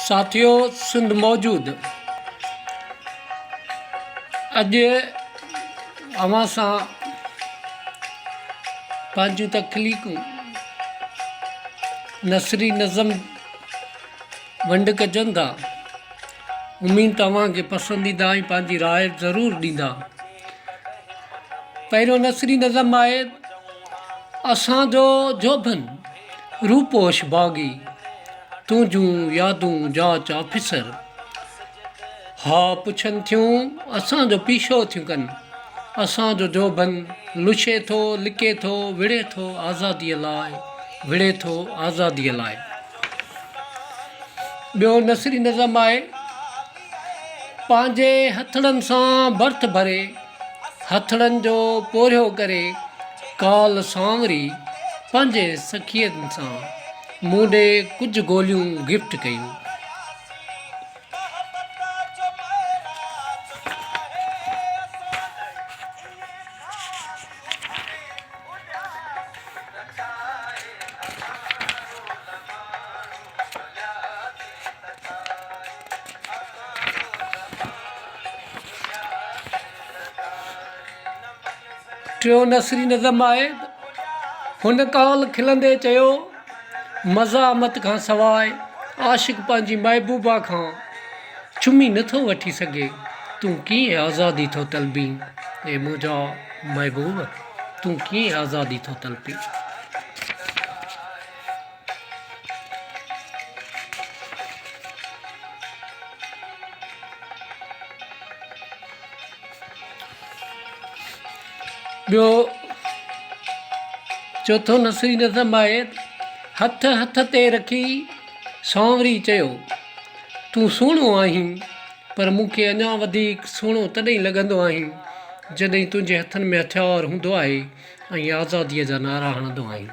ساٿيو سنڌ موجود اڄ اوهان سان پنهنجون تخليقون نثري نظم ونڊ ڪجن ٿا اميد ته اوهان کي پسند ايندا ۽ پنهنجي راء ضرور ڏيندا پهريون نثري نظم آهي اسان جو جوڀن روپوش باغي تنهنجون يادون جاچ آفيسر ها پڇن ٿيون اسان جو پيشو ٿيون ڪن اسان جو جوڀن لڇي ٿو لڪي ٿو وڙهي ٿو آزاديء لاء وڙهي ٿو آزاديء لاء. ٻيو نثري نظم آهي پنهنجي هٿڙن سان برٿ ڀري هٿڙن جو پورهيو ڪري ڪال سانوري پنهنجي سکين سان مون ڏي ڪجهه گوليون گفٽ ڪيون. ٽيون نثري نظم آهي. هن ڪال کلندي چيو، مزاحمت کان سواء عاشق پنهنجي محبوبه کان چمي نه ٿو وٺي سگهي، تون ڪيئن آزادي ٿو طلبين، اي منهنجا محبوب، تون ڪيئن آزادي ٿو طلبين. ٻيو چوٿون نثري نظم آهي، هٿ هٿ تي رکي سانوري چيو، تون سهڻو آهين، پر مون کي اڃا وڌيڪ سهڻو تڏهن لڳندو آهين، جڏهن تنهنجي هٿن ۾ هٿيار هوندو آهي ۽ آزاديء جا نعرا هڻندو آهين.